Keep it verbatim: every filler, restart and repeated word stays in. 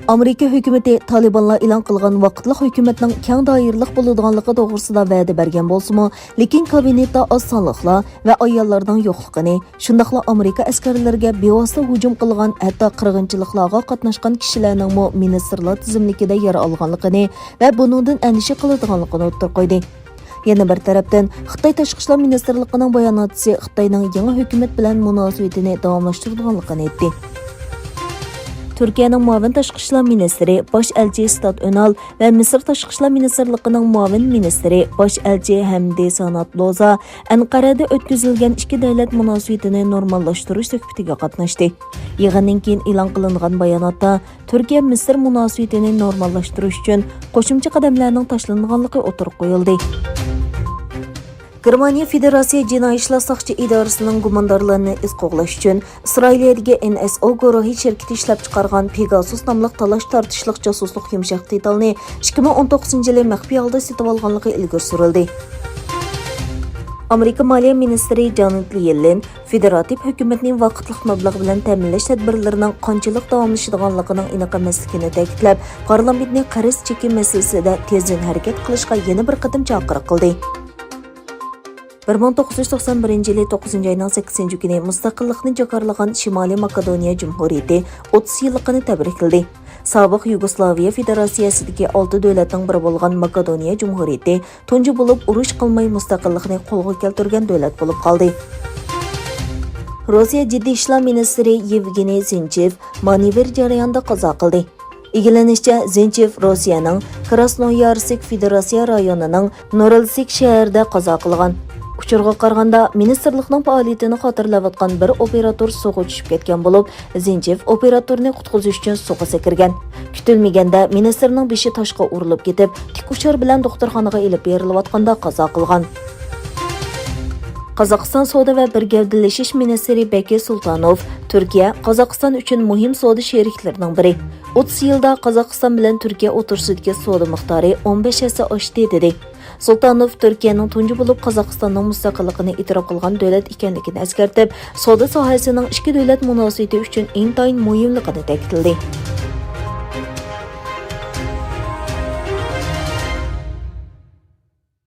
ئامېرىكا ھۆكۈمىتى تالىبانلار ئېلان قىلغان ۋاقىتلىق ھۆكۈمەتنىڭ كەڭ دائىرىلىق بولىدىغانلىقى توغرىسىدا ۋەدە بەرگەن بولسىمۇ، لېكىن كابىنېتتا ئاز سانلىقلار ۋە ئاياللارنىڭ يوقلۇقىنى، شۇنداقلا ئامېرىكا ئەسكەرلىرىگە بىۋاسىتە ھۇجۇم قىلغان، ھەتتا قىرغىنچىلىقلارغا قاتناشقان كىشىلەرنىڭمۇ مىنىستىرلار تىزىملىكىدە يەر ئالغانلىقىنى ۋە بۇنىڭدىن ئەندىشە قىلىدىغانلىقىنى ئوتتۇرىغا قويدى. يەنە بىر تەرەپتىن، خىتاي تاشقى ئىشلار مىنىستىرلىقىنىڭ باياناتچىسى خىتاينىڭ يېڭى ھۆكۈمەت بىلەن مۇناسىۋىتىنى داۋاملاشتۇرىدىغانلىقىنى ئېيتتى. تۈركىيەنىڭ مۇئاۋىن تاشقى ئىشلار مىنىستىرى باش ئەلچى ستات ئۆنال ۋە مىسىر تاشقى ئىشلار مىنىستىرلىقىنىڭ مۇئاۋىن مىنىستىرى باش ئەلچى ھەمدى سانات لوزا ئەنقەرەدە ئۆتكۈزۈلگەن ئىككى دۆلەت مۇناسىۋىتىنى نورماللاشتۇرۇش سۆھبىتىگە قاتناشتى. يىغىندىن كېيىن ئېلان قىلىنغان باياناتتا، تۈركىيە مىسىر مۇناسىۋىتىنى نورماللاشتۇرۇش ئۈچۈن قوشۇمچە قەدەملەرنىڭ تاشلانغانلىقى ئوتتۇرىغا قويۇلدى. گېرمانىيە فېدېراتسىيە جىنايى ئىشلار ساقچى ئىدارىسىنىڭ گۇماندارلارنى ئىز قوغلاش ئۈچۈن ئىسرائىلىيەدىكى ئېن ئېس ئو گۇرۇھى شىركىتى ئىشلەپچىقارغان پېگاسۇس ناملىق تالاش تارتىشلىق جاسۇسلۇق يۇمشاق دېتالنى ئىككى مىڭ ئون توققۇزىنچى يىلى مەخپىي ھالدا سېتىۋالغانلىقى ئىلگىرى سۈرۈلدى. ئامېرىكا مالىيە مىنىستىرى جانېت يېللېن فېدېراتىپ ھۆكۈمەتنى ۋاقىتلىق مەبلەغ بىلەن تەمىنلەش تەدبىرلىرىنىڭ قانچىلىك داۋاملىشىدىغانلىقىنىڭ ئېنىق ئەمەسلىكىنى تەكىتلەپ، پارلامېنتنى قەرز چېكى مەسىلىسىدە تېزدىن ھەرىكەت قىلىشقا يەنە بىر قېتىم چاقىرىق قىلدى. بىر مىڭ توققۇز يۈز توقسان بىرىنچى يىلى توققۇزىنچى ئاينىڭ سەككىزىنچى كۈنى مۇستەقىللىقنى جاكارلىغان شىمالىي ماكېدونىيە جۇمھۇرىيىتى ئوتتۇز يىللىقىنى تەبرىكلىدى. سابىق يۇگوسلاۋىيە فېدېراتسىيەسىدىكى ئالتە دۆلەتنىڭ بىرى بولغان ماكېدونىيە جۇمھۇرىيىتى تۇنجى بولۇپ ئۇرۇش قىلماي مۇستەقىللىقنى قولغا كەلتۈرگەن دۆلەت بولۇپ قالدى. روسىيە جىددىي ئىشلار مىنىستىرى يېۋگېنىي زىنچېۋ مانېۋىر جەريانىدا قازا قىلدى. ئىگىلىنىشىچە، زىنچېۋ روسىيەنىڭ كراسنويارسك فېدېراتسىيە رايونىنىڭ نورىلسك شەھىرىدە قازا قىلغان. ئۇچۇرغا قارىغاندا، مىنىستىرلىقنىڭ پائالىيىتىنى خاتىرىلەۋاتقان بىر ئوپېراتور سۇغا چۈشۈپ كەتكەن بولۇپ، زىنچېۋ ئوپېراتورنى قۇتقۇزۇش ئۈچۈن سۇغا سەكرىگەن. كۈتۈلمىگەندە مىنىستىرنىڭ بېشى تاشقا ئۇرۇلۇپ كېتىپ، تىك ئۇچار بىلەن دوختۇرخانىغا ئېلىپ بېرىلىۋاتقاندا قازا قىلغان. قازاقىستان سودا ۋە بىر گەۋدىلىشىش مىنىستىرى بەكىر سۇلتانوف تۈركىيە قازاقىستان ئۈچۈن مۇھىم سودا شېرىكلىرىنىڭ بىرى. ئوتتۇز يىلدا قازاقىستان بىلەن تۈركىيە ئوتتۇرىسىدىكى سودا مىقدارى ئون بەش ھەسسە ئاشتى، دېدى. سۇلتانوف تۈركىيەنىڭ تۇنجى بولۇپ قازاقىستاننىڭ مۇستەقىللىقىنى ئېتىراپ قىلغان دۆلەت ئىكەنلىكىنى ئەسكەرتىپ، سودا ساھەسىنىڭ ئىككى دۆلەت مۇناسىۋىتى ئۈچۈن ئىنتايىن مۇھىملىقىنى تەكىتلىدى.